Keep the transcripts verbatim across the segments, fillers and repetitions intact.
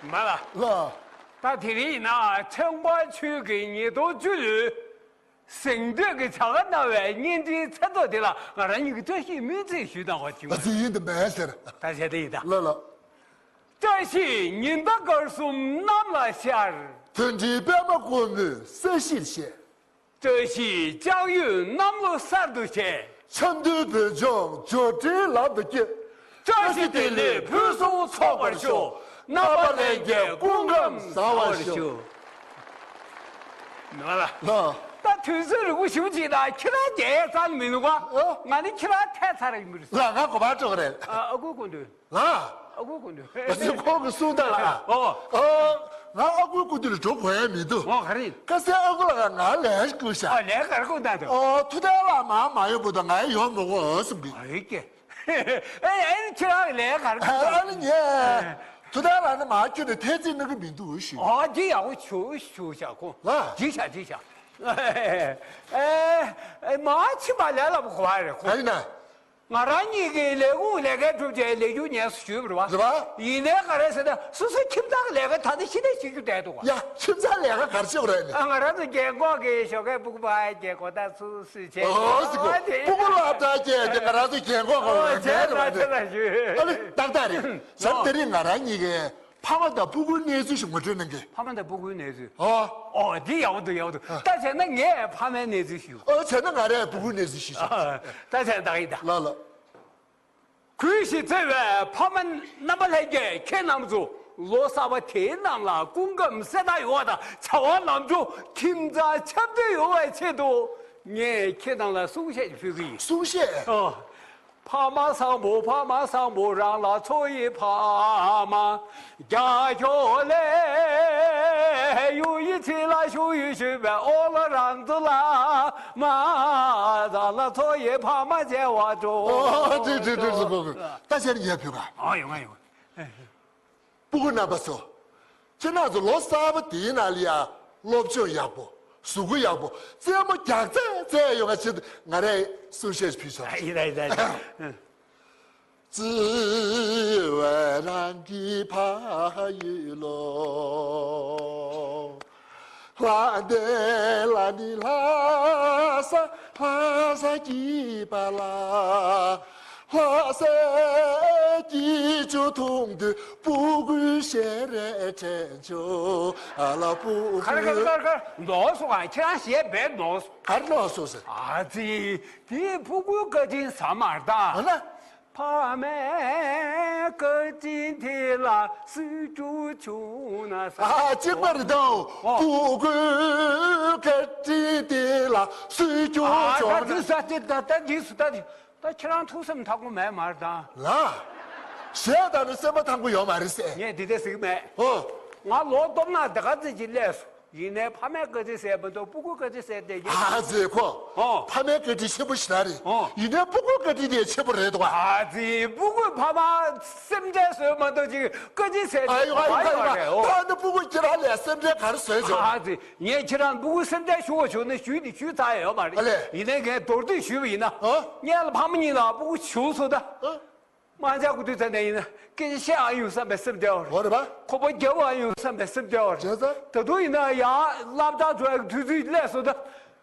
མ་ལ། ལ། ད་དེ་རིང་ཡིན་ན་ཆབ་འབངས་ཆོས་ཀྱི་ཉིས་སྟོང་བཅུ་ལོའི་གཟེངས་བསྟོད་ཀྱི་བྱ་དགའ་གནང་བའི་བརྙན་འཕྲིན་མཚན་ཐོ་དེ་ལ་ང་རང་ཉིད་ཀྱི་བཀྲ་ཤིས་སྨོན་ཚིག་ཞུས་གནང་བ་བྱུང་བ། ཨ་ཙི་ཡིན་དུ་མེད་ཟེར། ད་བྱས་ཏེ་ཡིན་ད། ལ་ལ། བཀྲ་ཤིས་ཉི་ཟླ་སྐར་གསུམ་གནམ་ལ་ཤར། དོན་འགྲིག་པད་མ་དཀོན་མོས་ས་གཞིར་གཤེགས། བཀྲ་ཤིས་ལྕགས་ཡོས་གནམ་ལོ་གསར་དུ་བཞད། འཆམ་མཐུན་བོད་ལྗོངས་འབྱོར་འབྲིང་ལམ་དུ་བསྐྱོད། བཀྲ་ཤིས་བདེ་ལེགས་ཕུན་སུམ་ཚོགས་པར་ཤོག། རྣམ་པ་ལྷན་རྒྱས་སྐུ་ཁམས་བཟང་བར་ཤོག། ནོར་ལ། ལ། ད་དུས་ཚོད་རིང་པོ་ཞེ་པོ་ཅིག་དང་ཁྱེད་རང་རྒྱལ་ཡས་རྩ་ནས་མི་འདུག་ག་ཨོ། ང་ནི་ཁྱེད་རང་ཐད་ཚར་ཡིན་པ་རེད། ལ་ང་གོ་བ་སྤྲོད་གི་རེད། ཨ་ཨ་ཁུ་སྐུ་མདུན། ང་། ཨ་ཁུ་སྐུ་མདུན། ཨ་ཙི་ཁོང་གིས་གསུངས་ད་ལ། ཨོ། ཨོ། ང་ཨ་ཁུ་སྐུ་མདུན་ལ་འགྲོ་དགོས་ཡ་མི་འདུག་ཨོ་ག་རེ། ཁ་སང་ཨ་ཁུ་ལགས་ང་ལན་བསྐུར་ཤག་ཨ་ལན་ག་རེ་བསྐུར་ད་འདུག་ཨོ་ཐུབ་བསྟན་ལགས་མ་མ་ཡོང་བར་དུ་ང་ཡོང་མི་དགོས་ཟེར་གི་ཨ་ཡེ་ཀྱེ། ཨེ་ཨེ་ཁྱེད་རང་གི་ལན་ག་རེ་བསྐུར་ད། ཨ་ནི་ངས་ཐུབ་བསྟན་ལགས་ནི་མ་ཁྱོད་ནས་ཐེ་ཚིག་གནང་གི་མི་འདུག་ཞུ། ཨོ་འདི་ཡག་པོ་བྱུང་བྱུང་ཤག་ཁོང་། ལ། འགྲིག་ཤག་འགྲིག་ཤག་ཨེ་ཨེ་མ་ཕྱིན་པ་ལས་སླ་པོ་གོ་བ་རེད་ཁོང་། ཨ་ཡིན་ན། ང་རང་ཉིད་ཀྱི་ལས་ཁུངས་ལས་ཀ་གྲུབ་རྗེས་ལས་རྒྱུ་ཉེས་སུ་ཞུས་པ་རེད་བ། རེད་བ། ཡིན་ནའི་ག་རེ་ཟེར་ན་སོ་སོ་ཁྱིམ་ཚང་གི་ལས་ཀ་ད་ནི་ཤི་ནས་བྱེད་རྒྱུ་བསྡད་འདུག་བ། ཡ་ཁྱིམ་ཚང་ལས་ཀ་ག་རེ་བྱེད་དགོས་རེད་ནི། ཨ་ང་རང་ཚོ་རྒན་འཁོགས་ཀྱི་ཞོགས་ཀས་སྤུ་གུ་ཕ་ཡ་སྐྱེལ་གོ་ད་ཚུར་སུས་བྱེད། ཨོ་ཟི་གོ་ཨ་དེ་སྤུ་གུ་སློབ་གྲྭ་སྐྱེལ་དེ་ང་རང་ཚོ་རྒན་འཁོགས་ཀྱི་ཨོ་ལས་ཀ་རེད་བ། ཨ་ལེ་ཏག་ཏག་རེད། ཟམ་དེ་རིང་ང་རང་ཉིད་ཀྱི་ཕ་མ་དང་སྤུ་གུའི་གནས་ཚུལ་ཞིག་ངོ་སྤྲོད་གནང་གི། ཕ་མ་དང་སྤུ་གུའི་གནས་ཚུལ། ཨོ། ཨོ་འདི་ཡག་པོ་འདུག་ཡག་པོ་འདུག་ད་བྱས་ན་ངས་ཕ་མའི་གནས་ཚུལ་ཞུ། ཨོ་བྱས་ན་ང་རས་སྤུ་གུའི་གནས་ཚུལ་ཞིག་ཞུ། ད་བྱས་ན་ད་གི་ད། ལ་ལ། གུས་ཞིག་བརྩེ་བའི་ཕ་མ་རྣམ་པ་ལྷན་རྒྱས། ཁྱེད་རྣམ་ཚོ་ལོ་གསར་པ་དེའི་ནང་ལ་སྐུ་ཁམས་གསལ་ཐག་ཡོང་བ་དང་བྱ་བ་ལམ་འགྲོ། ཁྱིམ་ཚང་འཆམ་མཐུན་ཡོང་བའི་ཆེད་དུ་ངས་ཁྱེད་རྣམས་ལ་གསུང་བཤད་ཅིག་ཕུལ་གི་ཡིན། གསུང་བཤད། ཨོ། ཕ་མ་བཟང་པོ་ཕ་མ་བཟང་པོ་རང་ལ་འཚོ་ཡི་ཕ་མ། རྒྱ་ཁྱོ་ལས་ཡུ་ཡི་ཚི་ལ་ཤུ་ཡི་ཤུ་བའི་ཨོ་ལ་རང་ཚོ་ལ་མ་ཛ་ལ་འཚོ་ཡི་ཕ་མ་མཇལ་བ་འགྲོ། ཨོ་ཏི་ཏི་ཏི་ཏི་ཏི། ད་ཆ་ནི་ཡར་ཕུལ་ག་ཨ་ཡོང་ང་ཡོང་ང་། སྤུ་གུ་རྣམ་པ་ཚོ། ཁྱེད་རང་ཚོ་ལོ་གསར་པ་འདིའི་ནང་ལ་ཡ་སློབ་སྦྱོང་ཡག་པོ། གཟུགས་པོ་ཡག་པོ། རྩེད་མོ་རྒྱག་རྩེ་རྩེ་ཡོང་བ་ཆེད་དུ་ང་རས་གསུང་བཤད་ཕུལ་ཆོག་ཡིན་ད་ཡིན་ད་ཡིན་ད། བརྩེ་བའི་རང་གི་ཕ་ཡུལ་ལོ། ལྷ་འདྲེ་ལ་ནི་ལྷ་ས་ལྷ་ས་སྐྱིད་པ་ལ། ལྷ་སའི་སྐྱིད་ཆུ་འཐུང་དུས་སྤུ་གུའི་ཞལ་རས་དྲན་བྱུང་། ཨ་ལ་སྤུ་གུ། གར་གར་གར་གར་ལོག་སོང་ཨ། ཁྱེད་རང་ཞལ་བས་ལོག་སོང་། གར་ལོག་སོང་ཟེར། ཨ་ཙི། དེ་སྤུ་གུའི་བཀའ་དྲིན་ཟ་མར་ད། འོ་ན། ཕ་མའི་བཀའ་དྲིན་དེ་ལ་གསོལ་རྒྱུ་བྱུང་ན་ཟེར། ཨ་གཅིག་པ་རེད་དོ། ཨོ། སྤུ་གུའི་བཀའ་དྲིན་དེ་ལ་གསོལ་རྒྱུ་ཨ་བྱུང་ན། ད་དེ་ཟ་དེ་ད་ད་འདི་སུ་ད་དེ། ད་ཁྱེད་རང་ཐུགས་སེམས་ཐག་པོ་མེད་མ་རེད་ད། ལ། ཞེས་ད་ནི་སེམས་པ་ཐང་པོ་ཡོད་མ་རེད་ཟེར། ངས་འདི་འདྲ་ཟེར་གི་མེད། ཨོ། ང་ལོ་སྟོབས་ན་དེ་ག་ཙི་ཅིག་སླེབས་སོང་། ཡིན་ནའི་ཕ་མའི་བཀའ་དྲིན་ཟེར་མི་འདུག་སྤུ་གུའི་བཀའ་དྲིན་ཟེར་བསྡད་ཀྱི། ཨ་ཙི་ཁོ། ཨོ། ཕ་མའི་བཀའ་དྲིན་ཆེན་པོ་ཞེ་དྲག་རེད། ཨོ། ཡིན་ནའི་སྤུ་གུའི་བཀའ་དྲིན་དེ་ཆེན་པོ་རེད་འདུག་ག་ཨ་ཙི་སྤུ་གུས་ཕ་མ་སེམས་ཁྲལ་བཟོས་མ་གཏོགས་ཅིག་བཀའ་དྲིན་ཟེར་ཨ་ཡོད་ཨ་ཡོད་ཨ་ཡོད། ད་ནི་སྤུ་གུ་ཁྱེད་རང་ལ་སེམས་ཁྲལ་ག་རེ་བཟོས་བྱུང་། ཨ་ཙི། ངས་ཁྱེད་རང་སྤུ་གུ་སེམས་ཁྲལ་ཞུ་བ་བྱུང་ན་ཞུས་ནས་ཞུས་ཚར་ཡོད་མ་རེད། ཨ་ལས། ཡིན་ནའི་ངས་མདོར་བསྡུས་ཞུས་པ་ཡིན་ན། ཨོ། སྔོན་ལ་ཕ་མ་གཉིས་ལ་སྤུ་གུ་བྱུང་སོང་ད། ཨོ། དམར་འབྱར་གོ་དུས་ཙམ་ནས་ཡིན་ན་སྐད་ཆ་བཤད་ཨ་ཡོང་བསམ་པའི་སེམས་ཁྲལ་བ་རེད། འོ་རེད་པ། ཁོག་པ་རྒྱབ་ཨ་ཡོང་བསམ་པའི་སེམས་ཁྲལ་བ་རེད། བྱས་ཙང་། ད་དུང་ཡིན་ན་ཡང་སློབ་གྲྭ་འགྲོ་ཡག་དུས་ཚོད་སླེབས་སོང་ད།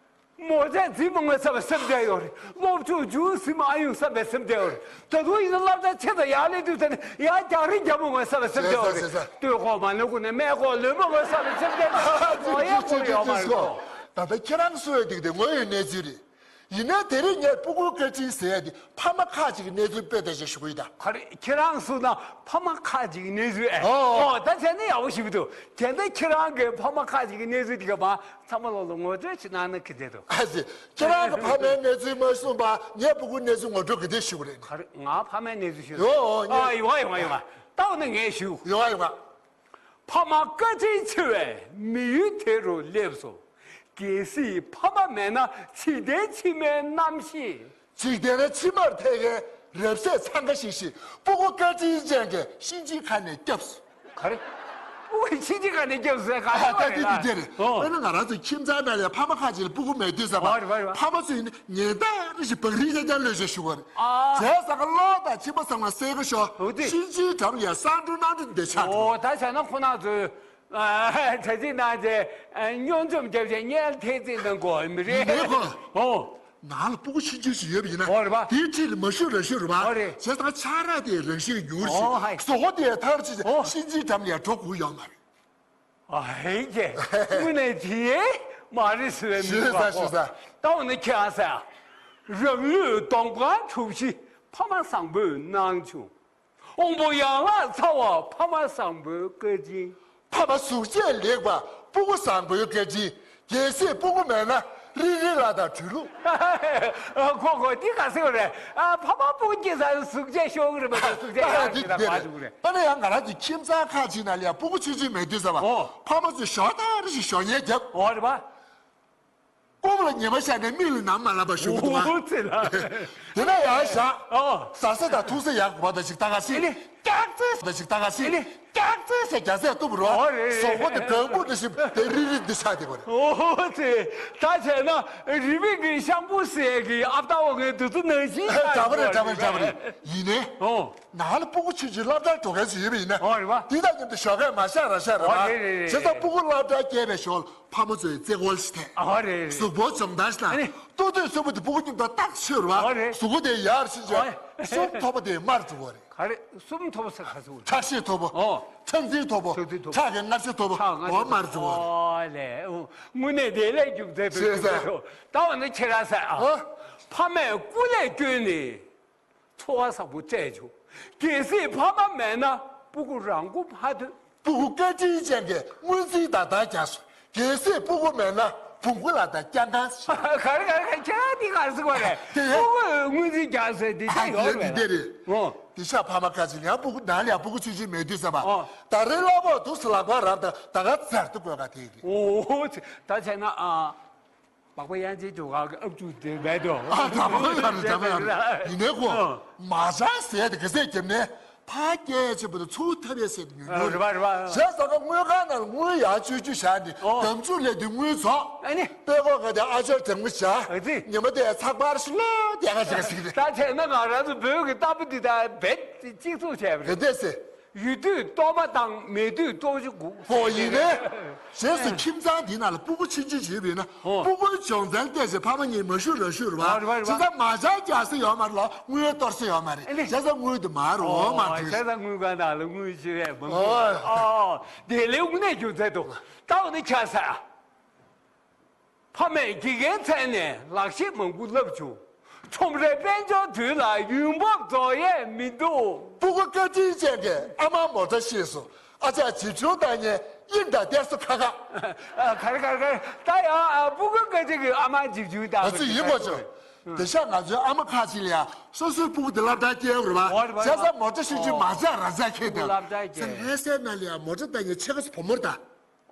མོ་ཚད་འཛིན་མ་དགོས་བསམ་པའི་སེམས་ཁྲལ་ཡོད་རེད། སློབ་སྦྱོང་རྒྱུན་སྲིང་མ་ཨ་ཡོང་བསམ་པའི་སེམས་ཁྲལ་ཡོད་རེད། ད་དུང་ཡིན་ན་སློབ་གྲྭ་ཆེ་ཙམ་ཡར་སླེབས་དུས་ཙམ་ནས་ཡང་རྒྱག་རེས་རྒྱག་མ་དགོས་བསམ་པའི་སེམས་ཁྲལ་ཡོད་རེད། བྱས་ཙང་བྱས་ཙང་། སྟོད་ཁོག་མ་ནུ་གུ་ནས་སྨད་ཁོག་ལོན་མ་དགོས་བསམ་པའི་སེམས་ཁྲལ་ཨ་ཙི་ཨོ་ཡ་ཙི་ཁོ་ཙི་ཡོད་མ་ཙི་རེད་ཁོ། ད་ལྟ་ཁྱེད་རང་གསོལ་བའི་སྟེང་དེ་དངོས་ཡོད་གནས་ཚུལ་རེད། ཡིན་ནའི་དེ་རིང་ངས་སྤུ་གུའི་བཀའ་དྲིན་ཟེར་ཡ་དེ་ཕ་མ་ཁག་ཅིག་གི་གནས་ཚུལ་དཔེ་བལྟས་བྱས་ཞུ་གི་ཡིན་ད། ག་རེ་ཁྱེད་རང་གསུངས་ན་ཕ་མ་ཁག་ཅིག་གི་གནས་ཚུལ་ཨེ། ཨོ། ཨོ་ད་བྱས་ན་ཡག་པོ་ཞིག་འདུག་དེ་འདྲ་ཁྱེད་རང་གི་ཕ་མ་ཁག་ཅིག་གི་གནས་ཚུལ་དེ་ག་མ་ཚང་མ་ལོག་ལ་ངོ་སྤྲོད་ཅིག་གནང་ན་གི་བདེ་འདུག་ཨ་ཙི། ཁྱེད་རང་གི་ཕ་མའི་གནས་ཚུལ་མ་གསུངས་པ་ངས་སྤུ་གུའི་གནས་ཚུལ་ངོ་སྤྲོད་ག་དུས་ཞུ་གི་རེད། ག་རེ་ང་ཕ་མའི་གནས་ཚུལ་ཞུ། ཡོ་ཨོ་ཡོང་བ་ཡོང་བ་ཡོང་བ། ད་འོ་ན་ངས་ཞུ། ཡོང་བ་ཡོང་བ། ཕ་མ་བཀའ་དྲིན་ཆེ་བས་མི་ཡུལ་དེ་རུ་སླེབས་སོ། གལ་སྲིད་ཕ་མ་མེད་ན་འཇིག་རྟེན་ཕྱི་མའི་རྣམ་ཤེས། འཇིག་རྟེན་ཕྱི་མར་ཐད་མཁན་རབ་གསལ་འཚང་ཁ་ཤིག་ཤིག་སྤུ་གུ་བཀའ་དྲིན་ཅན་གྱི་གཤིན་རྗེའི་ཁ་ནས་བསྐྱབས་སོ། ག་རེ། ཕྲུ་གུ་ཕྱིན་ཅི་ག་ནས་སྐྱབས་ཟེར་ག་ཨ་ད་རེད་དེ་ལ། དེ་རེད། ཨོ། དཔེར་ན་ང་རང་ཚོ་ཁྱིམ་ཚང་ནང་ལ་ཕ་མ་ཁ་ཅིག་ལ་ཕྲུ་གུ་མེད་དུས་ཙམ་པ། ཨོ་རེད་རེད། ཕ་མ་ཚོས་ཉེན་བརྡ་རེ་ཞིག་བང་རིམ་རྐྱང་རྐྱང་གློད་བྱེད་ཞུ་བ་རེད། ཨ། བྱས་ཙང་གློ་དང་མཆིན་པ་ཚང་མ་སེལ་ག་ཤོག་ཨོ་དེ། གཤིན་རྗེའི་འགྲམ་ལ་ཡ་གསང་སྒྲུང་གནང་སྒྲུང་འདི་ཆགས་འདུག་ཨོ་ད་བྱས་ན་ཁོ་ན་ཚོས། ཨ། གྲྭ་ཚིགས་ནང་དེ་སྙོན་འཛུམ་བརྒྱབ་བྱས་སྙན་ཐེ་ཚིག་གནང་དགོས་མི་རེད། མི་ཁོ། ཨོ། ནང་ལ་ཕྲུ་གུ་ཆུང་ཆུང་ཞིག་ཡོད་པ་ཡིན་ན། ཨོ་རེད་པ། དེའི་འཁྲིས་ལ་མ་ཞུགས་ར་ཞུགས་རེད་པ། ཨོ་རེད། བྱས་ཙང་ཆང་རག་དེའི་རང་བཞིན་ཉུང་ཞིང་། ཨོ་ཧའི། གཟུགས་པོ་དེ་མཐར་ཕྱིན་ཨོ། གཤིན་རྗེའི་འགྲམ་ལ་འགྲོ་དགོས་ཡོད་མ་རེད། ཨ་ཧེ་ཀྱེ། དངོས་གནས་དེ་མ་རེད་ཟེར་བའི་མི་ཞུས་ས་འདུག་པ་ཞུས་ས། ད་འོ་ན་ཁྱེད་ཨ་ས། རང་ལུས་གདོང་པ་གྲུ་བཞི་ཕ་མ་བཟང་པོའི་སྣང་ཆུང་། དབང་པོ་ཡན་ལག་ཚ་བ་ཕ་མ་བཟང་པོའི་བཀའ་དྲིན། ཕ་མ་གཟུགས་བྱད་ལེགས་པ་ཕྲུ་གུ་བཟང་པོའི་བཀའ་དྲིན། གལ་སྲིད་ཕྲུ་གུ་མེད་ན་རིལ་རིལ་ལ་དང་བྲུལ་ལུགས། ཨ་ཁོ་ཁོ་འདི་ག་ཟེར་བ་རེད། ཨ་ཕ་མ་ཕྲུ་གུ་སྐྱེས་ཚར་གཟུགས་བྱད་ཤོར་གི་རེད་པ། གཟུགས་བྱད་ཡག་གི་རེད་པ། འདི་རེད། ཨ་ནི་ཡང་ང་རང་ཚོའི་ཁྱིམ་ཚང་ཁག་ཅིག་ནང་ལ་ཡང་ཕྲུ་གུ་ཆུང་ཆུང་མེད་དུས་ཙམ་པ། ཨོ། ཕ་མ་ཚོས་ཞོགས་ཐག་རེ་ཞིག་ཞོགས་ཉལ་བརྒྱབ། ཨོ་རེད་པ། ལྐོག་ལ་ཉི་མ་ཤར་ནས་མིག་ལ་ནམ་མ་ལབ་པ་ཞུ་གི་འདུག་ཨ། ཨོ་ཙི་ལ། དེ་ནས་ཡར་བཞག་ཨོ། ཟ་ས་དང་འཐུང་ས་ཡག་པ་དང་ཅིག་ལྟ་ག་སི། ཨེ་ནི། སྐྱག་རྫས། དང་ཅིག་ལྟ་ག་སི། ཨེ་ནི། སྐྱག་རྫས་ཟེར་རྒྱ་ཟས་གཏུབ་རོགས། ཨོ་རེད། གཟུགས་པོ་དེ་གང་བུ་འདྲ་ཞིག་དེ་རིལ་རིལ་འདི་ཆགས་བསྡད་པ་རེད། ཨོ་ཙི། ད་བྱས་ན་རི་བོ་གི་ཤམ་བུ་ཟེར་གི་ཨ་ཕ་ད་འོ་ངའི་དུས་ཚོད་ནང་བཞིན་འདྲ་པོ་རེད། འདྲ་པོ་རེད། འདྲ་པོ་རེད། ཡིན་ནའི། ཨོ། ནང་ལ་ཕྲུ་གུ་ཆུང་ཆུང་སློབ་གྲྭར་འགྲོ་མཁན་ཞིག་ཡོད་པ་ཡིན་ན། ཨོ་རེད་པ། འདི་དང་མཉམ་དུ་ཞོགས་ཀས་མར་ཤག་ར་ཤག་ར་བ། ཨོ་རེད་རེད་རེད། བྱས་ཙང་ཕྲུ་གུ་སློབ་གྲྭར་སྐྱེལ་བའི་ཞོར་ཕ་མ་ཚོས་རྩེད་སྐོར་ཞིག་ཐེག་ཨོ་རེད་རེད། གཟུགས་པོ་སྦྱོང་བརྡར་ཞིག་ཨ་ནི། དང་། ལྟོ་དུས་གསོན་པོ་དེ་ཕྲུ་གུ་མཉམ་དུ་ཏག་ཏག་མཆོད་ར་བ། ཨོ་རེད། གཟུགས་པོ་དེ་ཡར་ཕྱིན་བྱས། ཨོ། གསུམ་མཐོ་པོ་དེ་དམར་འགྲོ་བ་རེད། ག་རེ་གསུམ་མཐོ་པོ་ཟེར་ག་ཟེར་བ་རེད། ཁྲག་ཤེད་མཐོ་པོ། ཨོ། ཁྲག་འཛིན་མཐོ་པོ། ཁྲག་འཛིན་མཐོ་པོ། ཁྲག་གི་མངར་ཆ་མཐོ་པོ། ཁྲག་མངར་ཆ། འོ་དམར་འགྲོ་བ་རེད། ཨོ་ལེ། ཨོ། དངོས་གནས་དེ་ལས་རྒྱུ་མཚན་དུ་ཤེས་ས། ཟེར་རོ། ད་འོ་ན་ཁྱེད་རང་ཟེར་ཨ། ཨོ། ཕ་མས་སྐུ་ལས་བསྐྱོན་ནས། འཚོ་བ་བཟང་པོ་སྤྲད་བྱུང་། གལ་སྲིད་ཕ་མ་མེད་ན་སྤུ་གུ་རང་མགོ་མ་ཐོན། སྤུ་གུ་བཀའ་དྲིན་ཅན་གྱིས་སྔོན་རྩིས་ད་ལྟ་རྒྱག་སོང་། གལ་སྲིད་སྤུ་གུ་མེད་ན་བོང་གུ་ལ་ད་རྐྱང་རྐང་ཞིག་ག་རེ་ག་རེ་ག་རེ་ཁྱེད་རང་འདི་ག་རེ་ཟེར་བ་རེད། དེ་སྤུ་གུ་སྔོན་རྩིས་རྒྱག་ཟེར་འདི་ད་ཡོད་རེད། འདི་འདི་རེད། ཨོ། འདི་ཤ་ཕ་མ་ཁ་ཅིག་ཡང་སྤུ་གུ་ནང་ལ་ཡང་སྤུ་གུ་ཆུང་ཆུང་མེད་དུས་ཙམ་པ། ཨོ། ད་རེས་སླ་པོ་འདུག་སེ་ལག་པ་རང་ད་ད་ག་ཚར་དུ་དགོས་ག་དེ་རེད། ཨོ། ད་བྱས་ན་ཨ། པགས་པ་དབྱངས་ཅན་ཇོ་ཁང་གི་ཨབ་ཅུ་དེ་མེད་དོ། ཨ་འདྲ་པོ་ཡོད་རེད། འདྲ་པོ་ཡོད་རེད། ཡིན་ནའི་ཁོ། ཨ། མ་བྱ་ཟས་དེ་ག་ཚད་བརྒྱབ་ནས་ཕར་སྐྱེལ་ཆེན་པོ་དེ་ཚུར་ཐབས་ཡས་ཟས་དེ་ཉུང་ཉུང་རེད། རེད་པ་རེད་པ། བྱས་ཙང་ཀ་དངུལ་ཁང་ནང་ལ་དངུལ་ཡར་བཅུག་བཅུག་བཞག་ནས། ཨོ། དམ་ཆུ་ལས་དེ་དངུལ་རྫོགས། ཨ་ནི། དཔེ་ཁོ་ག་དེ་ཨ་ཅོར་དྲང་མོ་བྱ། ཨ་ཙི། ཉི་མ་དེ་ཚགས་པར་ཞིག་ལོ་དེ་ག་ཅིག་ཟིག་རེད། ད་བྱས་ན་ང་རང་ཚོ་བོད་ཀྱི་ལྟ་བུ་འདི་དག་རྦད་དེ་གཅིག་མཚུངས་བྱས་པ་རེད། རེད་དེ་ཟེར། ཡོད་དུས་གཏོར་མ་བཏང་། མེད་དུས་ལྟོ་ཆུ་སྒུག་ཧོ་ཡིན་ནའི། གཞན་སུ་ཁྱིམ་ཚང་འདི་ནང་ལ་སྤུ་གུ་ཆུང་ཆུང་ཞིག་ཡོད་པ་ཡིན་ན། ཧོ། སྤུ་གུའི་སྦྱོང་ཚན་བལྟས་ཚེ་ཕ་མ་གཉིས་མ་ཞུ་ར་ཞུ་ར་བ། ཨོ་རེད་བ་རེད་བ། བྱས་ཙང་མ་བྱ་རྒྱག་ས་ཡོད་མ་རེད་ལ། དངུལ་གཏོར་ས་ཡོད་མ་རེད། ཨ་ནི། བྱས་ཙང་དངུལ་དུ་མ་རུ་འོ་མ་ཨོ་རེད། བྱས་ཙང་དངུལ་ཁང་ནང་ལ་དངུལ་ཞུ་ཡས་མང་པོ། ཨོ། ཨོ། དེ་ལས་དངོས་གནས་རྒྱུ་མཚན་འདུག་ད་འོ་ནི་ཆ་ས། ཕ་མས་དགེ་རྒན་མཚན་ནས་ལག་ཤེས་མང་པོ་བསླབ་བྱུང་། ཁྲོམ་རའི་དཔལ་འབྱོར་དུས་ལ་ཡུན་འབབ་རྫོགས་ཡས་མི་འདུག་སྤུ་གུ་བཀའ་དྲིན་ཅན་གྱི་ཨ་མ་མོ་ཊ་ཤེས་སོ། ཨ་ཅག་ཇི་བྱུང་བཏང་ཉེ་དབྱིངས་དང་གཏེར་སོ་ཁ་ཁ། ཨ། ག་རེ་ག་རེ་ག་རེ། ད་ཡང་ཨ། སྤུ་གུ་བཀའ་དྲིན་གྱི་ཨ་མ་ཇི་བྱུང་བཏང་ང་ཚོ་ཡིན་པ་ཆོག་དེ་ཤ་ང་ཚོའི་ཨ་མ་ཁ་ཅིག་ལ་ཡང་སོ་སོའི་སྤུ་གུ་དེ་སློབ་གྲྭ་སྐྱེལ་རེད་བ། བྱས་ཙང་མོ་ཊ་ཤུགས་ཆེན་མ་ཆག་ར་ཆག་ཁྱེད་དང་། སློབ་གྲྭ་སྐྱེལ། ལྷ་སའི་ནང་ལ་ཡང་མོ་ཊ་བཏང་ཉེ་ཆེ་ཁ་སོ་བུ་མོར་ད།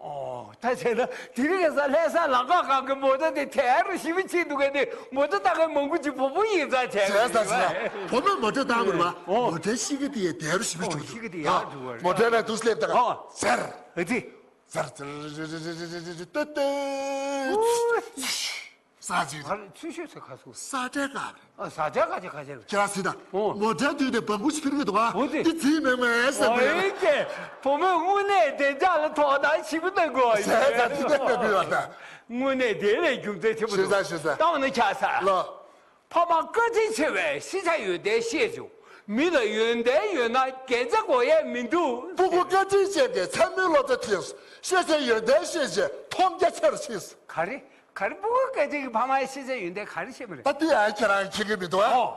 ཨོ། ད་བྱས་ན་དེ་རིང་ཁ་སང་ལྷ་ས་ལམ་ཁ་སྒང་གི་མོ་ཊ་དེ་དལ་རུ་ཞེ་པོ་ཕྱིན་འདུག་ག་ནི་མོ་ཊ་ལྟ་མཁན་མང་པོ་ཅིག་བུ་མོ་ཡིན་ཙང་བྱས། བྱས་ཙང་བྱས། བུ་མོས་མོ་ཊ་བཏང་དགོས་རེད་བ། ཨོ། མོ་ཊའི་གཤིས་ཀ་དེ་ཡང་དལ་རུ་ཞེ་པོ་ཨོ་བྱུང་གཤིས་ཀ་དེ་ཡང་འགྲོ་གི་རེད། མོ་ཊའི་ནང་དུ་སླེབས་ད་ག་ཨོ། ཟེར། ཨ་ཙི། ཟེར་ཟེར་ཏེ་ཏེ། ཨུ། ས་ཅིག་ཚུལ་ཤོད་ཟེར་ཁ་སོ། ས་ཁྲའི་ཀ་རེད། ཨ། ས་ཆ་ག་ཅིག་ག་ཅིག་རེད། ཁྱེད་རང་སྲིད་དང་། ཨོ། མོ་ཊའི་དུས་དེ་བང་ཁུ་ཕིར་གི་འདུག་ཨ། འོ་དེ། འདི་རྫིག་མེད་མེད་ཟེར་གི་རེད། ཨོ་ཀྱེ། བུ་མོས་དངོས་གནས་བདེ་འཇགས་ལ་དོ་སྣང་ཞིབ་པོ་གནང་དགོས། ཟེར་ད་འདི་འདྲ་གནང་དགོས་ཡོད་ད། དངོས་གནས་དེ་ལས་རྒྱུ་མཚན་ཆེན་པོ་འདུག་ཞུ་ས་ཞུ་ས། ད་འོ་ན་ཆ་ས། ལོ། ཕ་མ་བཀའ་དྲིན་ཆེ་བས་ཤེས་བྱ་ཡོན་ཏན་ཤེས་བྱུང་། མི་ལ་ཡོན་ཏན་ཡོད་ན་རྒྱན་ཆ་དགོས་ཡས་མི་འདུག་སྤུ་གུ་བཀའ་དྲིན་ཅན་གྱིས་མཚན་མོའི་སློབ་གྲྭ་ཐེངས་སུ་ཤེས་བྱའི་ཡོན་ཏན་ཤེས་བྱས་མཐོང་རྒྱ་ཆེ་རུ་ཕྱིན་སོང་། ག་རེ། ག་རེ། སྤུ་གུ་སྐད་ཆ་གི་ཕ་མའི་ཤེས་བྱ་ཡོན་ཏན་ག་རེ་ཤེས་མི་རེད། ད་དེ་ཡང་ཁྱེད་རང་མཁྱེན་གི་མི་འདུག་ཨ། ཨོ།